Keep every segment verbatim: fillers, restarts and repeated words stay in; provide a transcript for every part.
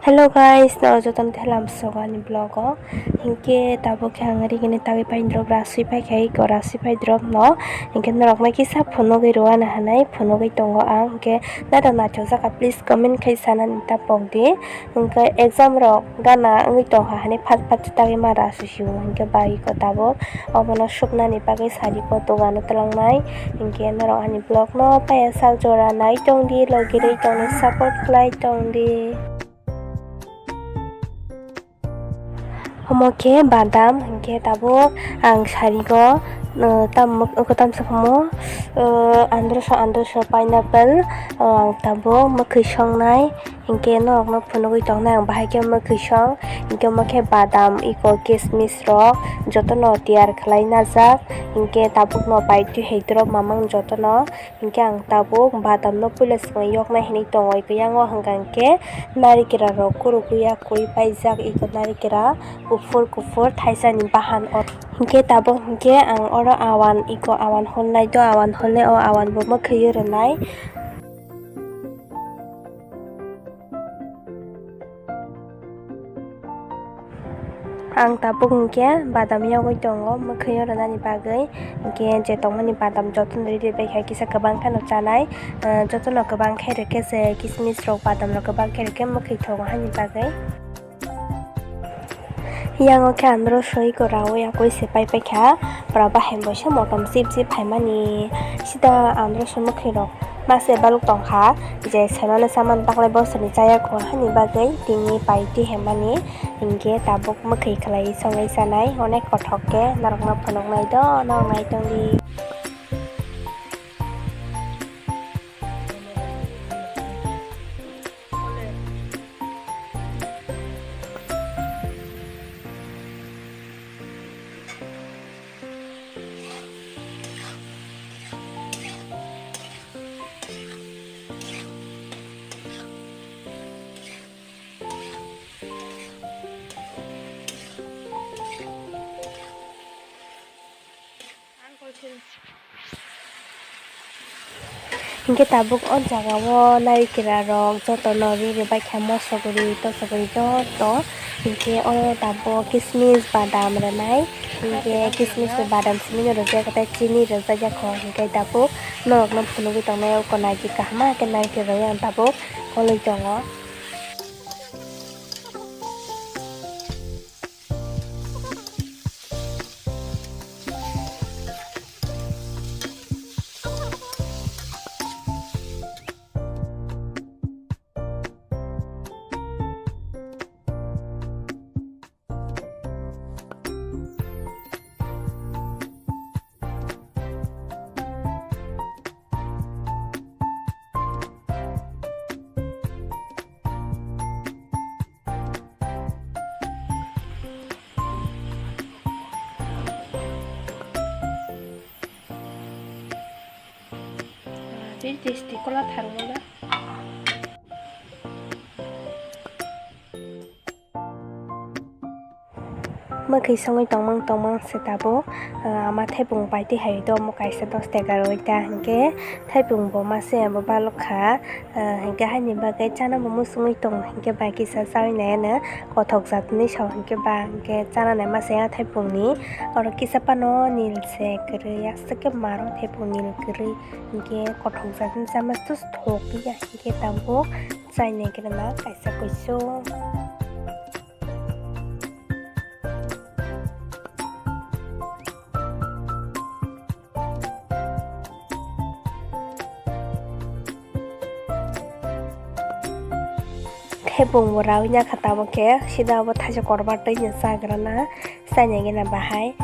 Hello guys, no jotono thela amsogo ani vlog o. Hinkhe tabuk khe ang rigini tagwi pai drop rasui pai khai ko rasui pai drop no. Hinkhe norok no kisa phunugwi rwna hinwi phunugwi tongo ang. Hinkhe naithok naithok jaka please comment khai sanani ta pokdi. Hinkhe exam rok gana wngwi tongkha hinwi phat phat tagwi ma rasui sio hinkhe bai ko tabuk obono suknani bagwi sari ko dogano twlangnai. Hinkhe norok ani vlog no paiya sak jora nai tongdi, logirwi tongdi, support khlai tongdi. Omo khe badam, hinkhe tabuk ang sarigo, uh, tam-, uh, tamsa khumo, uh, androso, androso pineapple, uh, ang tabuk mwkhwi songnai, hinkhe norokno phunugwi tongnai ang bahai khe mwkhwi song, hinkhe omo khe badam, iko kismis rok jotono tiyar khlai najak, hinkhe tabukno bai twi hai drop mamang jotono. Hinkhe ang tabuk badamno puila swkang yoknai hinwi tongwi khe, yango hwnka hinkhe narikera rok kurukya kwrwi paijak, iko narikera kuphur kuphur thaisani bahan o. Hinkhe tabuk hinkhe ang oro awan, iko awan holnai do, awan holnai o awan bo mwkhwi rwnai. Ang tabuk hinkhe badam yogwi tongo mwkhwio rwnani bagwi, hinkhe je tongmani badam jotono ready bai kha kisa kwbang kheno chanai, ah, jotono kwbang khe rwkhe se kismis rok badam rok kwbang khe rwkhe mwkhwi thogo hani bagwi. Yango khe andro soi kwrwi yakwi se pai pai kha, pura bahai bo se motom chip chip phaimani sida andro se mwkhwi rok. Mase baluk tongkha je senono saman taklai bosoni chaya kho hani bagwi tini pai twi hemmani hinkhe tabuk mwkhwi khlai songwi sanai onek kothok khe norokno phunuknai do norok nai tongdi. Hinkhe tabuk o jaga o narikera rok jotono riri bai kha mosok rwi tosok rwi joto hinkhe o tabuk kismis badam rwnai hinkhe kismis bai badam simi no rwjak tei chini rwjak ya kho hinkhe tabuk norok no phunugwi tongnai o konai kaham khe narikera rok yang tabuk kolwi tongo. Very tasty, kola tharwngmani. Mwkhwi songwi tongmang tongmang se tabuk, ah, ama thaipung paitwi hai do omo kaisa dos taka rwui ta hinkhe thaipung bo mase abo balok kha, ah, hinkhe haini bagwi chana bo muchungwi tongo hinkhe bai kisa chaui nai ano kothok jatni sao hinkhe ba hinkhe chana nai masa ya thaipung ni oro kisa phano nil se kwrwi aswk khe maro thaipung nil kwrwi hinkhe kothok jatni chama sus thok ya hinkhe tabuk chainai kwrwna kaisa kuisuk. Thebung bo raui ya kha tabuk khe sida obo thaisa korba twi ni chagrana chainai gana bahai.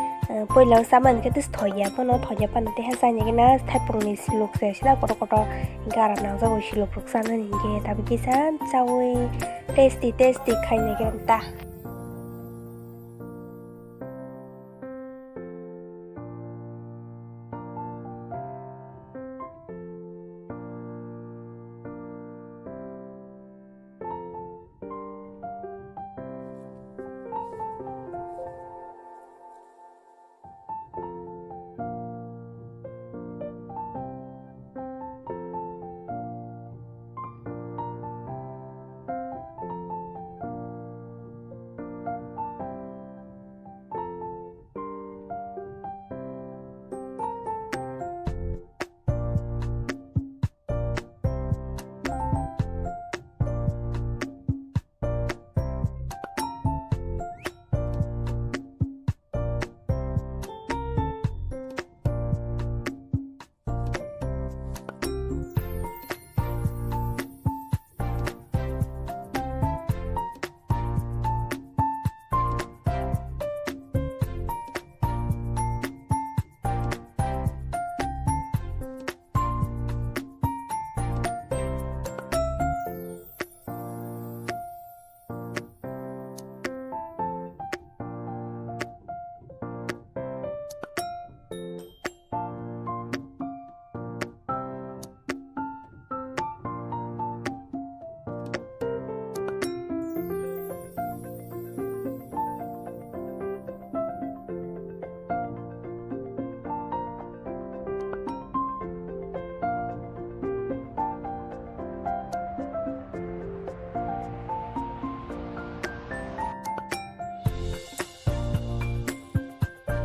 Puila o chamani khe tei thokya phano thokya phano tei chainai gana thaipung ni siluk se sida kotor kotor gara nangjak bai siluk rok chanani hinkhe tabuk kisa chaui tasty tasty khainai gana ta.